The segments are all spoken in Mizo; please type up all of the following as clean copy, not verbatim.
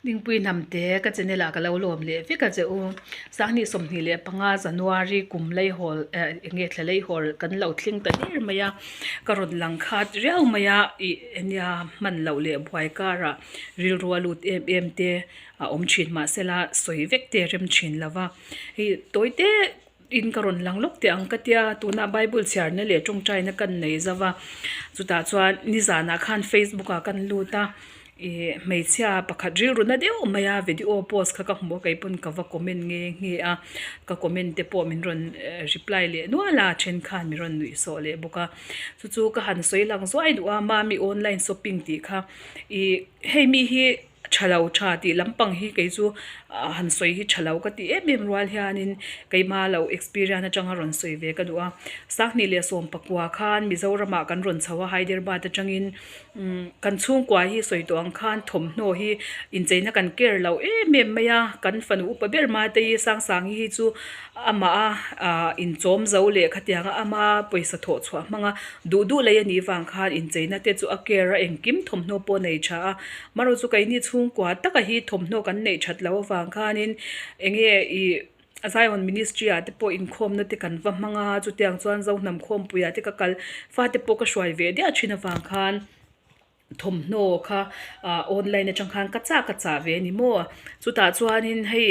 Dingpui Hnamte ka channel ah ka lo lawm leh vek a che u. Sanghnih 25 January kum leihawl eh eng nge thla leihawl kan lo thleng ta der mai a, ka rawn lang khat riau mai a ih nia hman loh leh buai karah rilru a lut em em te a awm thin mahsela sawi vek te rem thin lo va. Hei tawi te in ka rawn lang lawk teh ang ka tia tunah bible chhiarna leh tawngtaina kan nei zauh a chutah chuan nizanah khan facebook ah kan lut a ih hmeichhia pakhat rilru na deuh mai a video post kha ka hmu a keipawn ka va comment nghe nghe a ka comment te pawh min rawn reply leh nual a then khan min rawn nuih sawh leh bawk a chu chu ka han sawi lang zuai duh a mami online shopping tih kha ih hei mi hi. Tha lo tha tih lampang hi kei chu han sawi hi tha lo ka ti em em rual hianin keimah lo experience atanga rawn sawi ve ka duh a. 2019 khan Mizoramah kan rawn chho a Hyderabad atangin kan chhungkua hi sawi tawh ang khan thawmhnaw hi incheina kan care lo em em mai a, kan fanu upa ber Matei Sangsangi hi chu amah a inchawm zo leh khatianga ama pawisa thawh chhuah hmanga duh duh lei a nih vang khan incheina te chu a care a engkim thawmhnaw pawh a nei tha a. Marawh chu keini chhungkua taka hi thawmhnaw kan neih that loh avang khanin enge ih Zion Ministry ah te pawh inkhawmna te kan va hmang a chutiang chuan Zohnam khawmpui ah te ka kal fate pawh ka hruai ve diah thin avang khan thawmhnaw kha ah online atang khan ka chah ka chah ve a ni maw chutah chuanin hei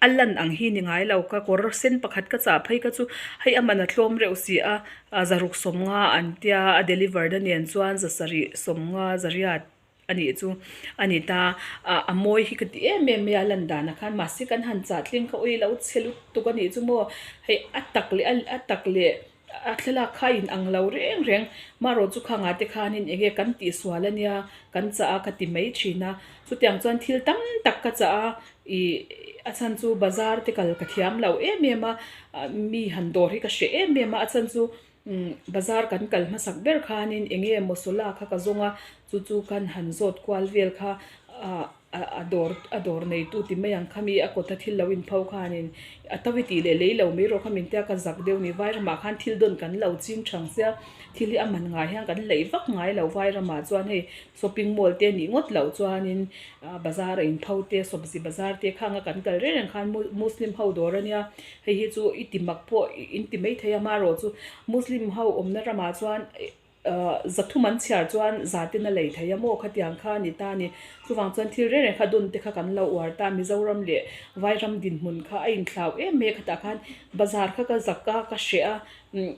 A lan ang hi ni ngai lo, ka kawr sen pakhat ka chah phei kha chu hei a man a tlawm reuh si a, 650 an tia a deliver na nen chuan 750 zariat a nih chu a ni ta, a mawi hi ka ti em em mai a lan danah khan mahse kan han chah thleng kha ui lo chhe lutuk a nih chu maw hei a tak leh a tak leh a thlalak kha a inang lo reng reng marawh chu khangah te khanin eng nge kan tihsual a nia kan chah a ka ti mai thin a chutiang chuan thil tam tak ka chah a. Ih a chhan chu bazar te kal ka thiam lo em em a, mi han dawr hi ka hreh em em a, a chhan chu bazar kan kal hmasak ber khanin eng nge masala kha ka zawng a, chu chu khan han zawt kual vel kha ah a dawr a dawr neitu ti mai ang kha mi a kawta thil lo inpho khanin a to i tih leh lei lo mai rawh kha min tia ka zak deuh a ni, vairamah khan thil dawn kan lo ching thang sia thil hi a man ngai hian kan leih vak ngai lo vairamah chuan hei shopping mall te nih ngawt loh chuanin Bazar a inpho te, sawmzi bazar te khanga kan kal reng reng khan Muslim ho dawr a nia, hei hi chu i ti mak pawh in ti mai thei a, amaherawh chu Muslim ho awmna ramah chuan 300 an chhiar chuan za ten a lei thei a maw khatiang kha a ni ta a ni. Chuvang chuan thil reng reng kha dawn te kha kan lo uar ta, Mizoram leh Vairam dinhmun kha a inthlau em mai a, khatah khan bazar kha ka zak a, ka hreh a,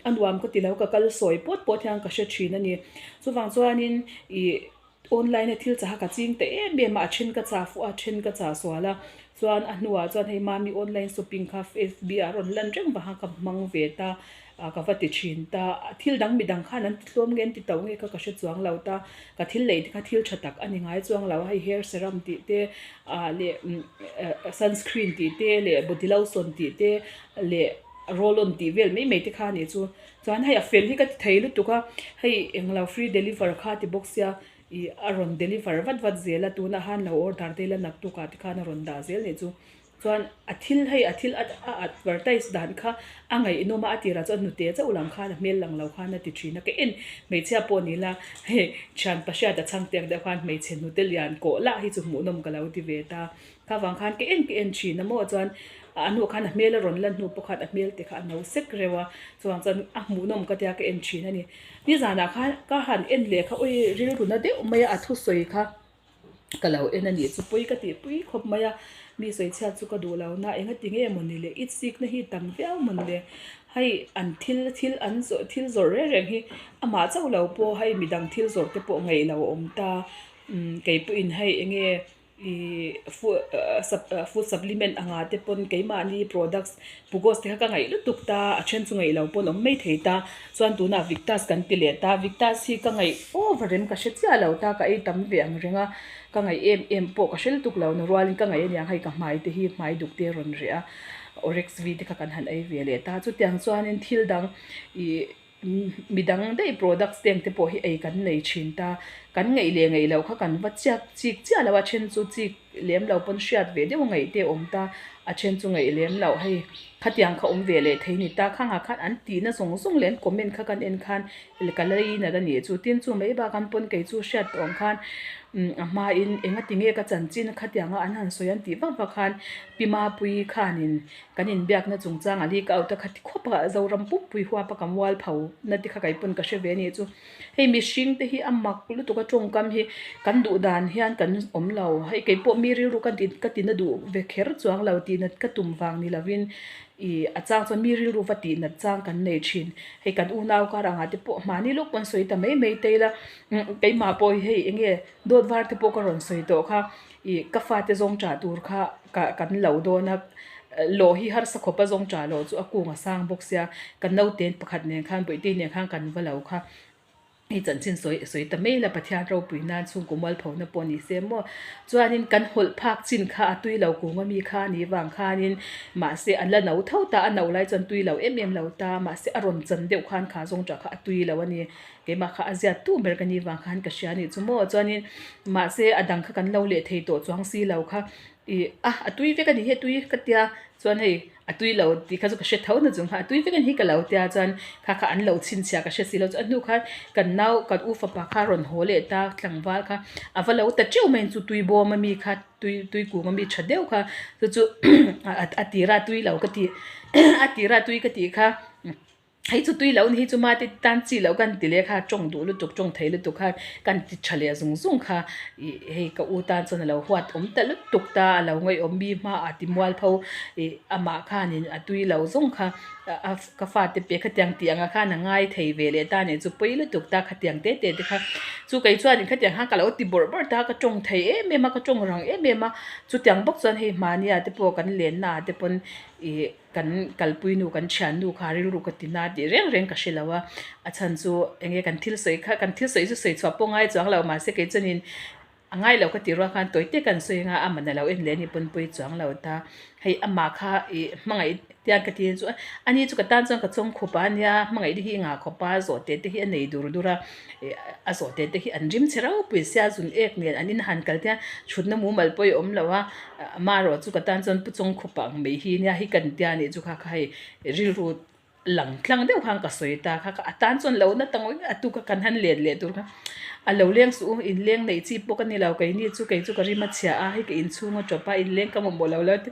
a nuam ka ti lo, ka kal sawi pawt pawt hian ka hre thin a ni. Chuvang chuanin ih. Online a thil chaha ka ching ta em em a, a then ka chah fuh a, a then ka chah sual a, chuan a hnuah chuan hei mami online shopping kha fb ah a rawn lan reng vang a ka hmang ve ta ah ka va ti thin ta, thil dang midang khan an ti tlawm nge an ti to nge kha ka hre chuang lo ta, ka thil lei te kha thil tha tak a ni ngai chuang lo a, hei hair serum tih te ah leh sunscreen tih te leh body lotion tih te leh roll on tih vel mai mai te kha a nih chu. Chuan hei a fel hi ka ti thei lutuk a, hei englo free deliver kha ti bawk sia ih a rawn deliver vat vat zel a, tunah khan lo order te ila naktuk ah te khan a rawn dah zel nih chu. Chuan a thil hei a thil a advertise dan kha a ngaihnawm a, a tirah chuan hnute chauh lang khan a hmel lang lo khan a ti thin a, ka en hmeichhia pawh ni la hei thian pahriat a chhang tek deuh khan hmeichhe hnute lian kawh lah hi chu hmuhnawm ka lo ti ve ta. Kha vang khan ka en ka en thin a maw chuan a hnuah khan a hmel a rawn lan hnu pawh khan a hmel te kha a no sek reuh a, chuvang chuan a hmuhnawm ka tia ka en thin a ni. Nizanah khan ka han en leh kha ui rilru na deuh mai a a thusawi kha ka lo en a nih chu pawi ka tihpui khawp mai a, mi sawi chhiat chu ka duh lo na engati nge maw ni le i chikna hi tam viau maw ni le hei an thil thil an zawrh thil zawrh reng reng hi amah chauh lo pawh hei midang thil zawrh te pawh ngaih lo a awm ta umm keipawhin hei enge. Ih food supplement anga te pawn keimahni products pugos te kha ka ngaih lutuk ta a then chu ngaih lo pawn awm mai thei ta chuan tunah victus kan ti leh ta victus hi ka ngaih over em ka hre chiah lo ta ka ei tam ve ang reng a ka ngaih em em pawh ka hre lutuk lo na rualin ka ngaih aniang hei ka hmai te hi hmai duk te a rawn reh a orex v te kha kan han ei ve leh ta chutiang chuanin thil dang ih. Midang daih products te ang te pawh hi ei kan nei thin ta, kan ngaih leh ngaih loh kha kan va chiak chik chiah lo a, then chu chik lem lo pawn hriat ve deuh a ngaih te a awm ta, a then chu ngaih lem loh hei khatiang kha awm ve leh thei ni ta, khangah khan an tihna zawng zawng leh an comment kha kan en khan ka la inat a nih chu, tin chu mai bakah pawn kei chu hriat tawh ang khan A hmain engati nge ka chanchin khatianga an han sawi an tih vak vak khan Pi Mapuii khanin kan inbiakna chungchang a leak out a khati khawp a, Zoram pumpui huap a ka mual pho na te kha kei pawn ka hre ve a nih chu. Hei mihring te hi a mak lutuk a tawngkam hi kan duh dan hian kan awm lo. Hei kei pawh mi rilru ka ka tina duh ve kher chuang lo tihnat ka tum vang ni lovin ih a chang chuan mi rilru va tihnat chang kan nei thin. Hei kan unau kar angah te pawh mahni lawk pawn sawi ta mai mai te ila keimah pawh hi hei eng nge dawt var te pawh ka rawn sawi tawh kha ih ka fate zawng ṭah tur kha ka kan lo dawn a lawh hi harsa khawp a zawng ṭah loh chu a kung a sang bawk sia ka naute pakhat nen khan bawihte nen khan kan va lo kha hei chanchin sawi sawi ta mai la Pathian ropui nan chhungkaw mualpho na pawh ni se maw chuanin kan hawlh phak chin kha a tui lo kung ami kha a nih vang khanin mahse an la no tho ta a no lai chuan tui lo em em lo ta mahse a rawn chan deuh khan kha zawng ṭah kha a tui lo a ni. Keimah kha a ziat tu ber ka ni vang khan ka hria anih chu maw chuanin mahse a dang kha kan lo leh thei tawh chuang si lo kha ih a a tui vek anih hi a tui ka tia chuan hei a tui lo tih kha chu ka hre tho na chung kha a tui vek anih hi ka lo tia chuan kha kha an lo chhinchhiah ka hre si lo chu a hnu khan kan nau kan u fapa kha a rawn haw leh ta tlangval kha a va lo ta teuh mai chu tui bawm ami kha tui tui kung ami tha deuh kha chu chu a tira tui lo ka tih a tira tui ka tih kha. Hei chu tui loh ni hi chu mate tan chi loh kan ti leh kha tawng duh lutuk tawng thei lutuk kha kan ti tha leh zung zung kha ih hei ka u tan chuan a lo huat awm ta lutuk ta a lo ngaihawm mi hmaah ti mual pho ih amah khanin a tui lo zawng kha a ka fate pe khatiang tih anga khan a ngai thei ve leh ta nih chu pawi lutuk ta khatiang te te te kha chu kei chuanin khatiang khan ka lo ti bawrh bawrh ta ka tawng thei em em a ka tawng rang em em a chutiang bawk chuan hei hmania te pawh kan lenna ah te pawn ih. Kan kalpui nu kan thian nu kha rilru ka ti na tih reng reng ka hre lo a, a chhan chu eng nge kan thil sawi kha kan thil sawi chu sawi chhuah pawh ngai chuang lo mahse kei chuanin a ngai lo ka ti rual khan tawi te kan sawi anga a man a lo en leh a ni pawn pawi chuang lo ta hei amah kha ih hmangaih tiang ka ti chu ani chu ka tan chuan ka chawng khawp a nia hmangaih te hi ngah khawp a zawhte te hi a nei dur dur a ih a zawhte te hi an rim chhe ropui sia zun ek nen an inhan kal te hian thutna mumal pawh i awm lo a. Amaherawh chu ka tan chuan Pu Chawngkhupa ang mai hi nia hi kan tia nih chu kha kha hei rilru lang tlang deuh khan ka sawi ta kha a tan chuan lo na ta ngawih ngawih a tu kha kan han let leh tur kha a lo leng suh u inleng neih chi pawh ka ni lo keini chu kei chu ka rim a chhia a hei ka inchhung a tawp a inleng ka mamawh lo lo te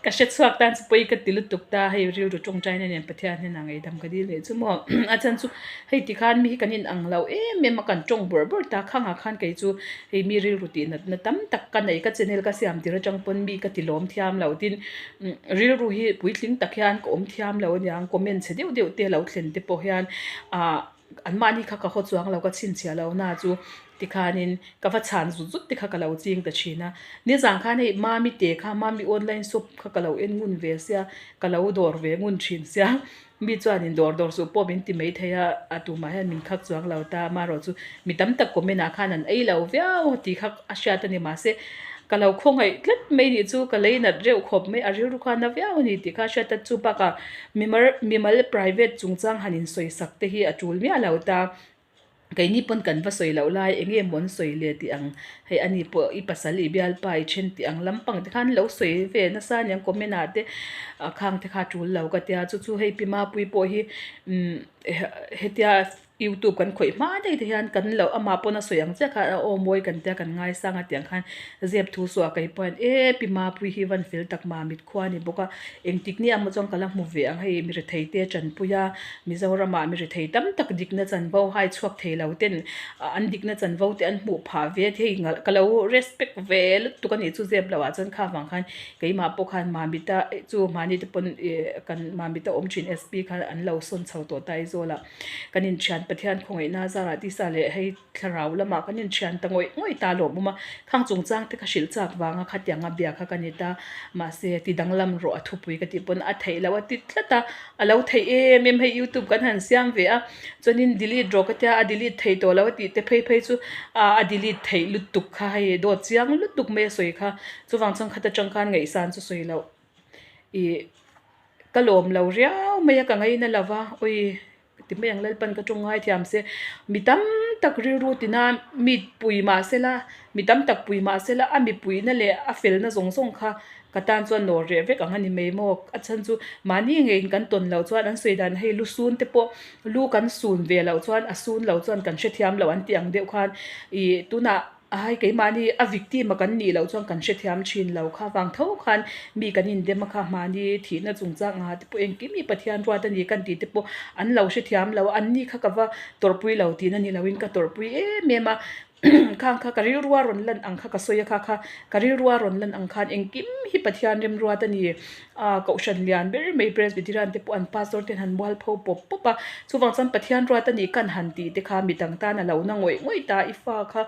ka hre chhuak tan chu pawi ka ti lutuk ta hei rilru tawngtaina nen Pathian hian a ngaidam ka dil leh chu maw a chhan chu hei tikhan mi hi kan inang lo em em a kan tawng bawrh bawrh ta khangah khan kei chu. Hei mi rilru tih natna tam tak ka nei ka channel ka siam tir atang pawn mi ka ti lawm thiam lo tin rilru hi puitling tak hian ka awm thiam lo aniang comment chhe deuh deuh te lo thlen te pawh hian ah an mahni kha ka haw chuang lo ka chhinchhiah lo na chu tikhanin ka va chhan zut zut te kha ka lo ching ta thin a nizan khan hei mami te kha mami online shop kha ka lo en ngun ve sia ka lo dawr ve ngun thin sia. Mi chuanin dawr dawr suh pawh min ti mai thei a, a tumah hian min khak chuang lo ta. Amaherawh chu mi tam tak comment ah khan an ei lo viau tih kha a hriat a ni. Mahse, ka lo khawngaih tlat mai nih chu ka lei nat reuh khawp mai, a rilru kha na viau a ni tih kha a hriat a. Chu bakah mimar mimal private chungchang han insawisak te hi a tul miah lo ta. Keini pawn kan va sawi loh lai eng nge maw an sawi le tih ang hei ani pawh i pasal i bialpa i then tih ang lampang te khan lo sawi ve nasa aniang comment ah te a khang te kha a tul lo ka tia chu chu hei pi mapui pawh hi umm hetia youtube kan khawih hma daih te hian kan lo amah pawn a sawi ang chiah kha a aw mawi kan tia kan ngaisang a tiang khan zep thu suah kei pawh hian e pi mapui hi van fel tak mah mit khua a ni bawk a engtik ni ah maw chuan ka la hmu ve ang hei mirethei te tanpui a. Mizoramah mi rethei tam tak dikna chanvo hai chhuak thei lo ten an dikna chanvo te an hmuh phah ve thei ngalh ka lo respect ve lutuk a nih chu zep loh ah chuan kha vang khan keimah pawh khan Mamita chu mahni te pawn ih kan Mamita awm thin SP kha an lo sawn chho tawh ta Aizawl ah kan inthian Pathian khawngaihna zarah tisa leh hei Thlarau lamah kan inthian ta ngawih ngawih ta lawm awm a, khang chungchang te ka hrilh chak vanga khatianga bia kha ka ni ta, mahse ti danglam rawh a thupui ka tih pawn a theih loh a ti tlat a, a lo theih em em hei youtube kan han siam ve a, chuanin delete rawh ka tia a delete thei tawh lo a tih te phei phei chu a delete theih lutuk kha hei dawt chiang lutuk mai a sawi kha, chuvang chuan khata tang khan ngaihsan chu sawi loh ih ka lawm lo riau mai a ka ngaina lova awi. Ti mai ang Lalpan ka tawng ngai thiam se, mi tam tak rilru tina mi pui mah sela, mi tam tak pui mah sela a mipuina leh a felna zawng zawng kha ka tan chuan nawr reh vek ang a ni mai maw? A chhan chu mahni ngeiin kan tawn loh chuan an sawi dan hei lu sun te pawh lu kan sun ve loh chuan a sun lo chuan kan hrethiam lo an tih ang deuh khan ih tunah. Ai keimahni a victim a kan nih loh chuan kan hrethiam thin lo kha vang tho khan mi kan indem a kha mahni thihna chungchang ah te pawh engkim hi Pathian ruat a ni kan tih te pawh an lo hrethiam lo a, an ni kha ka va tawrhpui lo tihna ni loin ka tawrhpui em em a khang kha ka rilrua rawn lan ang kha ka sawi a kha kha ka rilrua rawn lan ang khan engkim hi Pathian remruat a ni a kohhran lian ber mai Presbyterian te pawh an pastor ten han mualpho pawp pawp a chuvang chuan Pathian ruat a nih kan han tih te kha mi dang tan a lo na ngawih ngawih ta i fa kha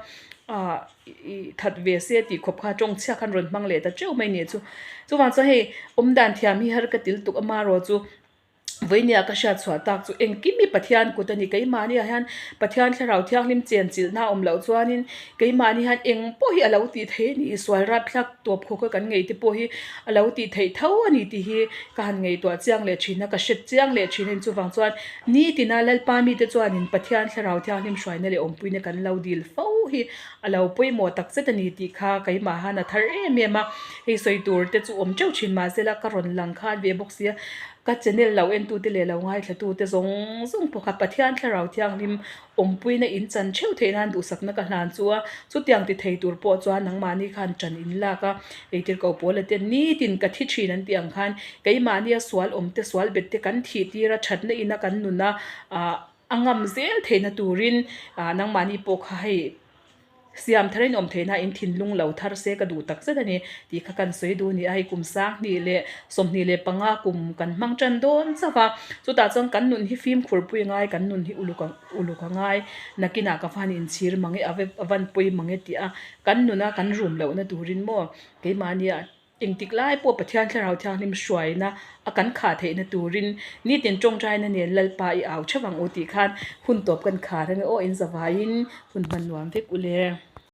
ah ih that ve se tih khawp kha tawngchhia khan rawn hmang leh ta teuh mai nih chu chuvang chuan hei awmdan thiam hi har ka til tuk amarawh chu. Vawinia ka hriat chhuah tak chu engkim hi Pathian kut a ni. Keimahni ah hian Pathian thlarau thianghlim chen chilhna a awm loh chuanin keimahni hian eng pawh hi a lo tih theih a ni. Sual rapthlak tawp khawk a kan ngei te pawh hi a lo tih theih tho a ni tih hi ka han ngaihtuah chiang leh thin a, ka hre chiang leh thin a ni. Chuvang chuan nitina Lalpa mite chuanin Pathian thlarau thianghlim hruaina leh awmpuina kan lo dil fo hi a lo pawimawh tak zet a ni tih kha keimah han a thar em em a. Hei sawi tur te chu awm teuh thin mahse la ka rawn lang khan ve bawk sia. Ka channel lo entute leh lo ngaithlatute zawng zawng pawh kha Pathian Thlarau Thianghlim awmpuina in chan theuh theih nan duhsakna ka hlan chu a, chutiang ti thei tur pawh chuan nangmahni khan ṭan in lak a, eitir ko pawl a ten nitin ka thi ṭhin an tih ang khan keimahnia sual awm te sual bet te kan thih tir a ṭhatna ina kan nuna ah a ngam zel theihna turin ah nangmahni pawh kha hei Siam thar in awm theihna in thinlung lo thar se ka duh tak zet a ni tih kha kan sawi duh a ni a, hei kum 2025 kum kan hmang tan dawn chauh a, chutah chuan kan nun hi fimkhur pui a ngai, kan nun hi uluk uluk a ngai, nakinah ka van inchhir mang e a van pawi mang e tih a kan nuna kan rum lohna turin maw keimahnia Engtik lai pawh Pathian Thlarau Thianghlim hruaina a kan khah theihna turin nitin tawngtaina nen Lalpa i au theuh ang u tih khan hun tawp kan khar ange aw in zavaiin hun hman nuam vek u le.